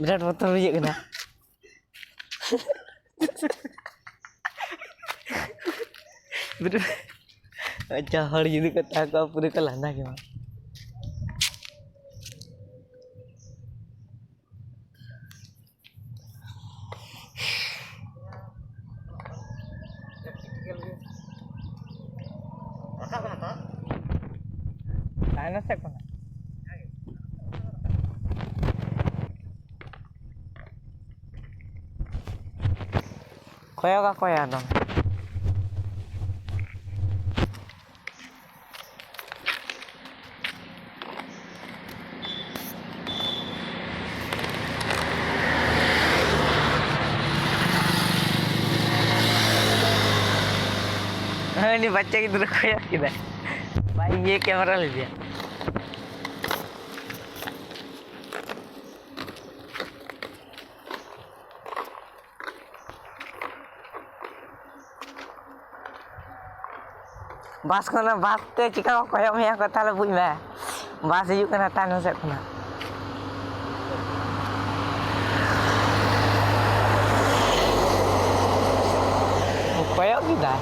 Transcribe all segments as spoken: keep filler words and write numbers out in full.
ᱵᱤᱨᱟᱴ ᱵᱚᱛᱚᱨ ᱵᱩᱡᱷᱟᱹᱜ ᱠᱟᱱᱟ᱾ ᱵᱤᱨᱟᱴ, ᱟᱪᱪᱷᱟ, ᱦᱚᱲ ᱡᱩᱫᱤ ᱠᱚ ᱛᱟᱦᱮᱸ ᱠᱚᱜᱼᱟ, ᱯᱩᱨᱟᱹ ᱠᱚ ᱞᱟᱸᱫᱟ ᱠᱮᱢᱟ᱾ ᱨᱟᱠᱟᱵ ᱠᱟᱱᱟ ᱛᱚ? ᱛᱟᱭᱱᱚᱢ ᱥᱮᱫ ᱠᱷᱚᱱᱟᱜ᱾ ᱠᱚᱭᱚᱜ ᱟᱠᱚ ᱟᱫᱚ᱾ ᱦᱮᱸ, ᱩᱱᱤ ᱵᱟᱪᱪᱟ ᱜᱤᱫᱽᱨᱟᱹ ᱠᱚᱭᱚᱜ ᱠᱮᱫᱟᱭ, ᱵᱟᱭ ᱤᱭᱟᱹ ᱠᱮᱢᱮᱨᱟ ᱞᱮᱫᱮᱭᱟ᱾ ᱵᱟᱥ ᱠᱷᱚᱱᱟᱜ, ᱵᱟᱥ ᱛᱮ ᱪᱤᱠᱟ ᱠᱚ ᱠᱚᱭᱚᱜ ᱢᱮᱭᱟ ᱠᱚ, ᱛᱟᱦᱞᱮ ᱵᱩᱡᱽ ᱢᱮ ᱵᱟᱥ ᱦᱤᱡᱩᱜ ᱠᱟᱱᱟ ᱛᱟᱭᱱᱚᱢ ᱥᱮᱫ ᱠᱷᱚᱱᱟᱜ᱾ ᱠᱚᱭᱚᱜ ᱠᱮᱫᱟᱭ᱾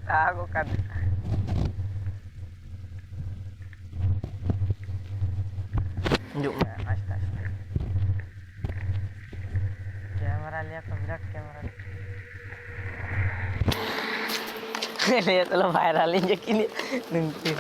ᱛᱟᱜᱚᱜ ᱠᱟᱱ᱾ ᱦᱤᱡᱩᱜ ᱢᱮ, ᱟᱥᱛᱮ ᱟᱥᱛᱮ᱾ ᱠᱮᱢᱮᱨᱟ ᱞᱤᱭᱟ ᱛᱚ, ᱵᱤᱨᱟᱴ ᱠᱮᱢᱮᱨᱟ᱾ ᱞᱟᱹᱭᱟ ᱛᱟᱦᱞᱮ ᱵᱷᱟᱭᱨᱟᱞ ᱤᱧ ᱡᱟᱹᱠᱤᱱ ᱱᱩᱝᱠᱤᱱ᱾